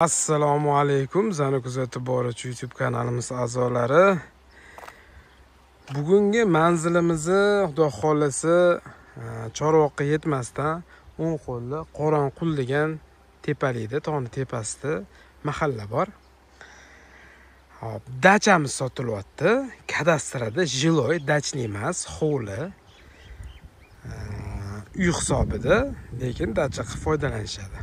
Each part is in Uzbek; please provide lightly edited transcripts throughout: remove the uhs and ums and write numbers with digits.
Assalomu alaykum, zani kuzatib boruvchi YouTube kanalimiz a'zolari. Bugungi manzilimizni Xudo xolasa Chorvoqqa yetmasdan o'ng qo'lda Qoronqul degan tepalikda, tog'ning tepasida mahalla bor. Hop, dachamiz sotilyapti. Kadastrda jiloy, dachni emas, hovli. Uy hisobida, lekin dacha qilib foydalanishadi.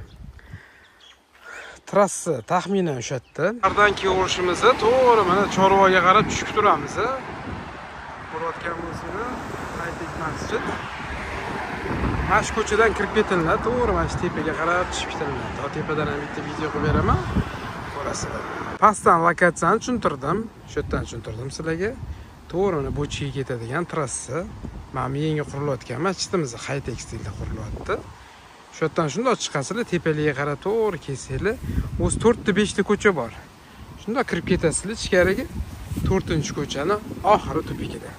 Trassa taxminan o'sha yerda. Ardan kelaverishimizda to'g'ri mana Chorvoqqa qarab tushib turamiz. Ko'rayotgan bo'lsangiz, Haytek masjid. Mana shu ko'chadan kirib ketinglar, to'g'ri mana shu tepaga qarab tushib ketinglar. To tepadan ham bitta video qilib beraman, ko'rasizlar. Pastdan lokatsiyani tushuntirdim, shu yerdan tushuntirdim sizlarga. To'g'ri mana Bo'chiga ketadigan trassa. Mana bu yangi qurilayotgan masjidimiz Haytek stilda qurilyapti. Shu yerdan shundoq chiqasizlar, tepalikka qarab to'g'ri kelsanglar, o'zi 4 ta 5 ta ko'cha bor. Shundoq kirib ketasizlar ichkariga, 4-ko'chani oxiri tupikida.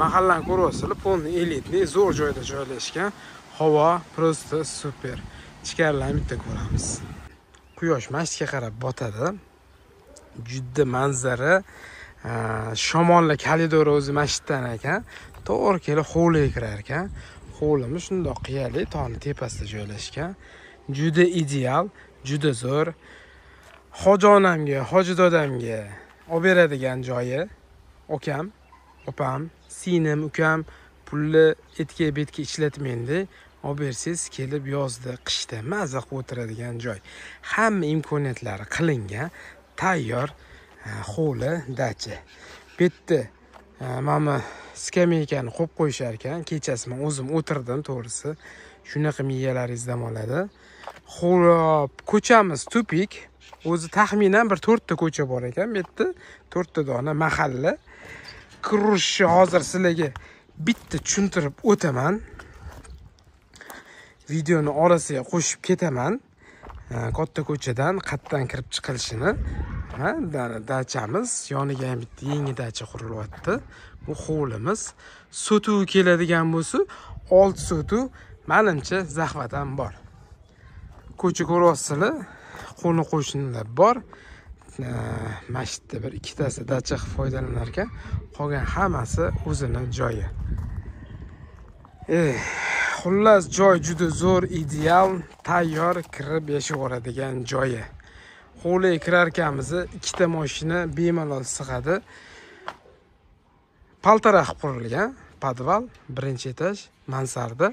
Mahallani ko'ryapsizlar, polni elitli, zo'r joyda joylashgan. Havo просто super. Ichkarilarni bitta ko'ramiz. Quyosh masjidga qarab botadi. Juda manzara, shamolli koridor o'zi masjiddan ekan. To'g'ri kelib hovliga kirar ekan. Hovlimiz shundoq qiyali, tog'ning tepasida joylashgan. Juda ideal, juda zo'r. Hoji onamga, hoji dodamga olib beradigan joyi. Okam, opam, singlim, ukam pulni etga betga ishlatmaydi. Olib bersangiz kelib yozda, qishda maza qilib o'tiradigan joy. Hamma imkoniyatlari qilingan, tayyor hovli, dacha. Bu yerda mana skameykani qo'yib qo'yishar ekan. Kechasi men o'zim o'tirdim, to'g'risi. Shunaqa miyalaringiz dam oladi. Xo'p, ko'chamiz tupik. O'zi taxminan bir 4 ta ko'cha bor ekan bu yerda. 4 ta dona mahalla. Kirishni hozir sizlarga bitta tushuntirib o'taman. Videoni orasiga qo'shib ketaman. Katta ko'chadan qatdan kirib chiqilishini. Ha, dachamiz yoniga ham bitta yangi dacha qurilyapti. Bu hovlimiz. Sotuv keladigan bo'lsa, 6 sotuv menimcha zahvat ham bor. Ko'cha ko'ryapsizlar, qo'ni qo'shnilar bor. Masjidda bir ikkitasi dacha qilib foydalanar ekan, qolgan hammasi o'zini joyi. Xullas joy juda zo'r, ideal, tayyor kirib yashayveradigan joyi. Hovliga kirar ekanmiz, ikkita mashina bemalol sig'adi. Paltara qilib qurilgan, podval, birinchi etaj, mansarda.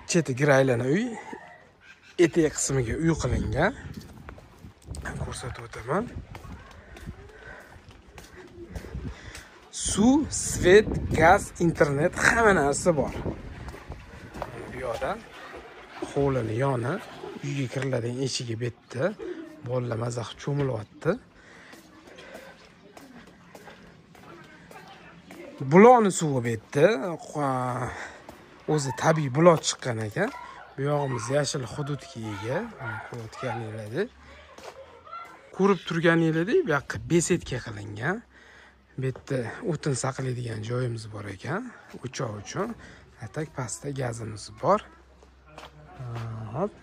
Cheti giraylana uy, etak qismiga uy qilingan. Ko'rsatib o'taman. Suv, svet, gaz, internet hamma narsa bor. Bu yoqdan hovlining yoni, uyga kiriladigan eshigi bu yerda. Bolalar maza qilib cho'milyapti. Buloqni suvi bu yerda. O'zi tabiiy buloq chiqqan ekan. Bu yog'imiz yashil hududga ega. Ko'rayotganinglardek, ko'rib turganinglardek, bu yoqqa besetka qilingan. Bu yerda o'tin saqlaydigan joyimiz bor ekan, o'choq uchun. Atak pastda gazimiz bor. Hop.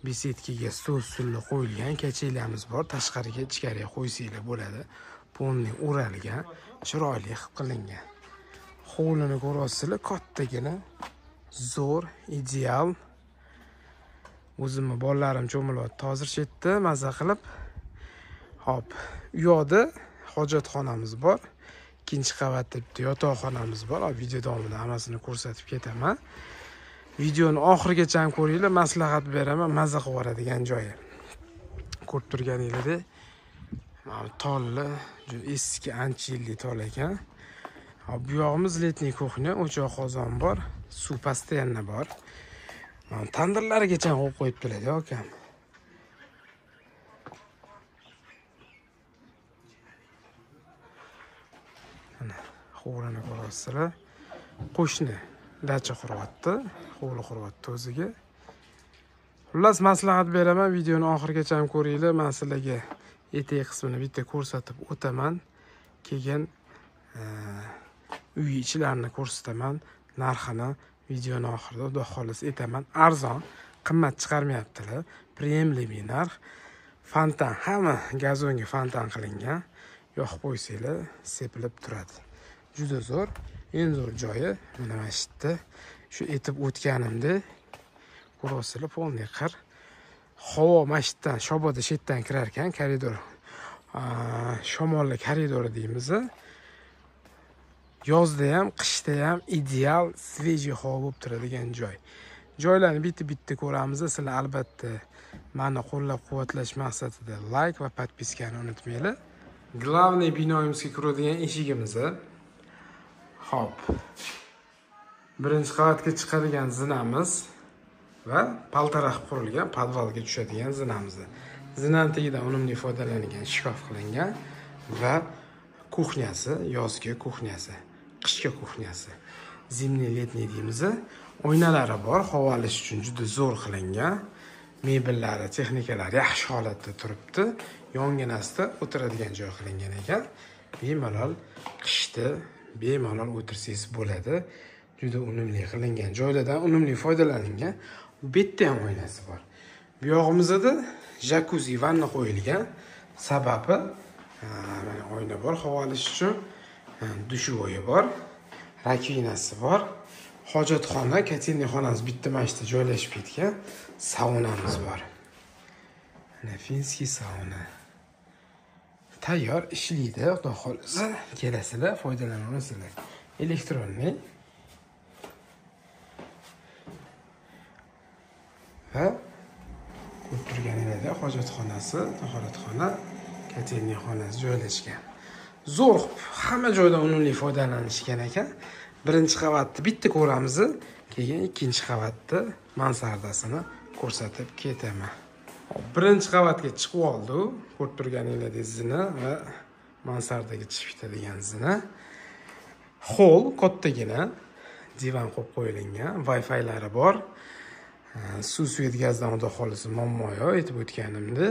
Besetkaga stol stullar qo'yilgan, kachaylarimiz bor. Tashqariga, ichkariga qo'ysanglar bo'ladi. Polni o'ralgan, chiroyli qilib qilingan. Hovlini ko'ryapsizlar, kattagina, zo'r, ideal. O'zimni bolalarim cho'milyapti hozir shu yerda maza qilib. Hop, u yoqda hojatxonamiz bor. Ikkinchi qavatda bitta yotoqxonamiz bor. Video davomida hammasini ko'rsatib ketaman. Videoni oxirigacha ham ko'ringlar, maslahat beraman, maza qilib yuboradigan joyi. Ko'rib turganingizdek, mana tolli, juda eski, ancha yillik tol ekan. Hop, bu yog'imiz letniy kuxnya, o'choq qozon bor, suv постоянно bor. Mana tandirlarigacha qo'yib qo'yibdilar, akam. Mana hovlini ko'ryapsizlar. Qo'shni dacha quryapti, hovli quryapti o'ziga. Xullas maslahat beraman, videoni oxirigacha ham ko'ringlar. Men sizlarga etak qismini bitta ko'rsatib o'taman. Keyin uy ichilarini ko'rsataman, narxini videoni oxirida Xudo xolasa aytaman. Arzon, Qimmat chiqarmayaptilar. Приемлемый narx. Fontan, hamma gazonga fontan qilingan. Yoqib qo'ysanglar, sepilib turadi. Juda zo'r. Eng zo'r joyi mana shu yerda. Shu etib o'tganimda ko'rasizlar, polniy qir. Havo mana shu yerdan, shoboda shu yerdan kirar ekan, koridor. Shamolli koridori deymiz. Yozda ham, qishda ham ideal svejiy havo bo'lib turadigan joy. Joylarni bitta-bitta ko'ramiz. Sizlar albatta meni qo'llab-quvvatlash maqsadida like va podpiskani unutmanglar. Главный binoimizga kiradigan eshigimiz. Xo'p. Birinchi qavatga chiqadigan zinamiz va paltara qilib qurilgan podvalga tushadigan zinamiz. Zinani tagidan unumli foydalanilgan shkaf qilingan va kuxnyasi, yozgi kuxnyasi, qishki kuxnyasi, zimniy, letniy deymiz. Oynalari bor, havo olish uchun juda zo'r qilingan. Mebellari, texnikalari yaxshi holatda turibdi. Yonginasida o'tiradigan joy qilingan ekan. Bemalol qishda bemalol o'tirsangiz bo'ladi. Juda unumli qilingan, joylardan unumli foydalanilgan. Bu yerda ham oynasi bor. Bu yog'imizda jakuzi vanna qo'yilgan. Sababi mana oyna bor, havo olish uchun, dushevoyi bor, rakovinasi bor. Hojatxona, kotelniy xonamiz bitta mana shu yerda joylashib ketgan. Saunamiz bor. Mana finskiy sauna. Tayyor ishlaydi, xudo xolasa. Kelasizlar, foydalanaverasizlar. Elektronli va ko'rib turganingizda hojatxonasi, tahoratxona, kotelniy xonasi joylashgan. Zo'r, hamma joydan unumli foydalanishgan ekan. Birinchi qavatni bitta ko'ramiz, keyin ikkinchi qavatni mansardasini ko'rsatib ketaman. Birinchi qavatga chiqib oldi, ko'rib turganingizdek zina va mansardaga chiqib ketadigan zina. Hol kattagina, divan qo'yib qo'yilgan, Wi-Fi'lari bor. Suv, svet, gazdan xudo xolisi muammo yo'q, aytib o'tganimda.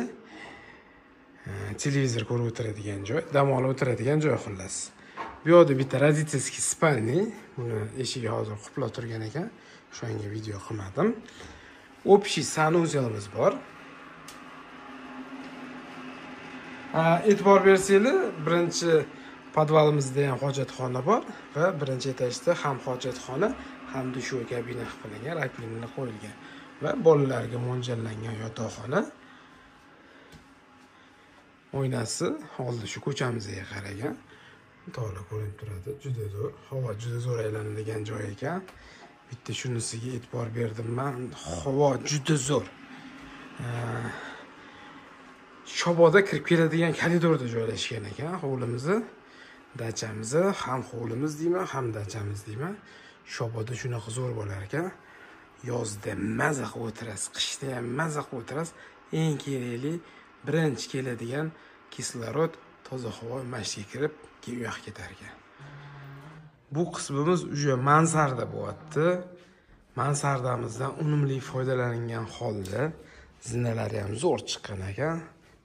Televizor ko'rib o'tiradigan joy, dam olib o'tiradigan joy xullas. Bu yoqda bitta родительский спальня, buni eshigi hozir quplab turgan ekan, o'shanga video qilmadim. Общий sanuzelimiz bor. E'tibor bersanglar, birinchi podvalimizda ham hojatxona bor va birinchi etajda ham hojatxona, ham dushovoy kabina qilingan, rakovina qo'yilgan va bolalarga mo'ljallangan yotoqxona. Oynasi oldi shu ko'chamizga qaragan. Tog'lar ko'rinib turadi, juda zo'r. Havo juda zo'r aylanadigan joy ekan. Bitta shunisiga e'tibor berdim men. Havo juda zo'r. Shoboda kirib keladigan koridorda joylashgan ekan hovlimizni, dachamizni, ham hovlimiz deyman, ham dachamiz deyman. Shoboda shunaqa zo'r bo'lar ekan. Yozda maza qilib o'tirasiz, qishda ham maza qilib o'tirasiz. Eng kerakli birinchi keladigan kislorod, toza havo mashga kirib, keyin u yoqqa ketar ekan. Bu qismimiz уже mansarda bo'lyapti. Mansardamizdan unumli foydalangan holda zinalari ham zo'r chiqqan ekan.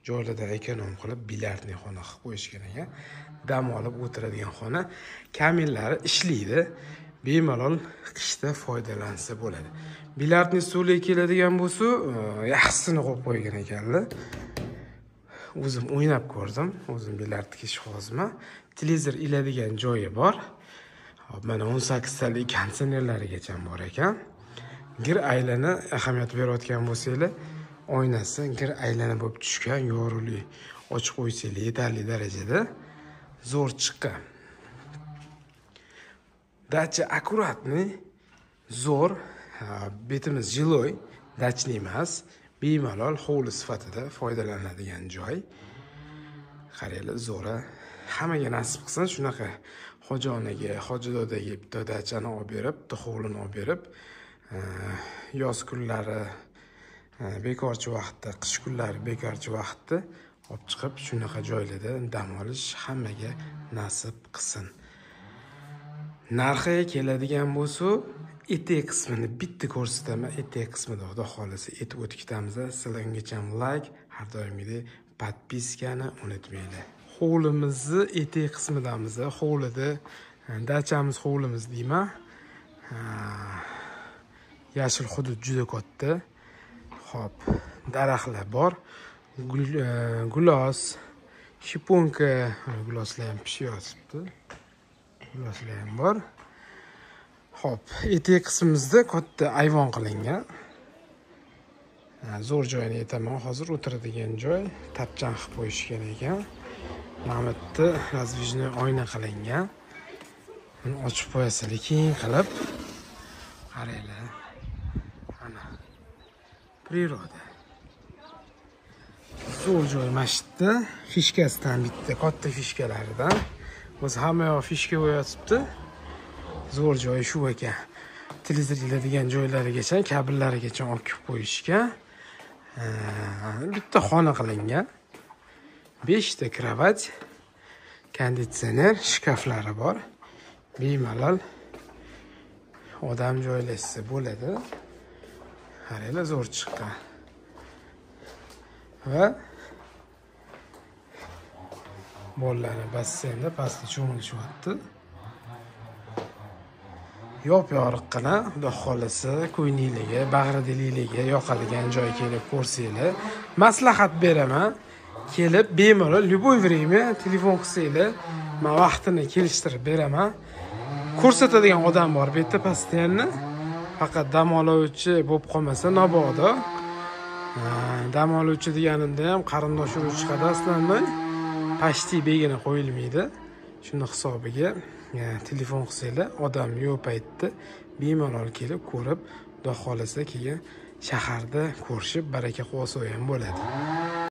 Joylarda ekonom qilib bilyardli xona qilib qo'yishgan ekan. Dam olib o'tiradigan xona, kaminlari ishlaydi. Bemalol qishda foydalansa bo'ladi. Bilyardli stolga keladigan bo'lsa, yaxshisini qo'yib qo'ygan ekanlar. O'zim o'ynab ko'rdim, o'zim bilyardga ishqibozman. Televizor iladigan joyi bor. Hop, mana 18 talik konditsionerlarigacha bor ekan. Gir aylana ahamiyat berayotgan bo'lsanglar, oynasi gir aylana bo'lib tushgan, yorug'lik ochib qo'ysanglar yetarli darajada zo'r chiqqan. Dacha akkuratniy, zo'r, betimiz jiloy, dachli emas, bemalol hovli sifatida foydalaniladigan joy. Qaranglar, zo'ra. Hammaga nasib qilsin shunaqa hoji onaga, hoji dodaga bitta dachani olib berib, bitta hovlini olib berib, yoz kunlari bekorchi vaqtda, qish kunlari bekorchi vaqtda olib chiqib shunaqa joylarda dam olish hammaga nasib qilsin. Narxiga keladigan bo'lsa, etek qismini bitta ko'rsataman. Etek qismida xudo xolasa etib o'tib ketamiz. Sizlar ungacha like, har doimgidek podpiskani unutmanglar. Hovlimizni etek qismidamiz. Hovlida dachamiz, hovlimiz deyman. Yashil hudud juda katta. Xo'p, daraxtlar bor. Gulos, shiponka, guloslar ham pishayotibdi. Guloslar ham bor. Xo'p, etak qismimizda katta ayvon qilingan. Zo'r joyini aytaman, hozir o'tiradigan joy, tapchan qilib qo'yishgan ekan. Mana bu yerda раздвижной oyna qilingan. Buni ochib qo'yasizlar, keng qilib. Qaranglar. Ana. Природа. Zo'r joy mana shu yerda. Фишка sidan bitta, katta фишка laridan. O'zi hamma yoq фишка bo'yatibdi. Zo'r joyi shu ekan. Televizor iladigan joylarigacha, kabellarigacha olib kelib qo'yishgan. Bitta xona qilingan. 5 ta kravat, konditsioner, shkaflari bor. Bemalol odam joylashsa bo'ladi. Qaranglar, zo'r chiqqan. Va bolalar basseynda pastda cho'milishyapti. Yop-yorug'gina, Xudo xolasa, ko'ngilliga, bag'ridiligiga yoqadigan joy kelib ko'rsanglar, maslahat beraman. Kelib bemalol любой время telefon qilsanglar, men vaqtini kelishtirib beraman. Ko'rsatadigan odam bor bu yerda постоянно. Faqat dam oluvchi bo'lib qolmasa mabodo. Dam oluvchi deganimda ham qarindosh urug' chiqadi aslida. Почти begona qo'yilmaydi. Shuni hisobiga telefon qilsanglar, odam yo'q paytda bemalol kelib ko'rib, Xudo xolasa keyin shaharda ko'rishib baraka qilsa ham bo'ladi.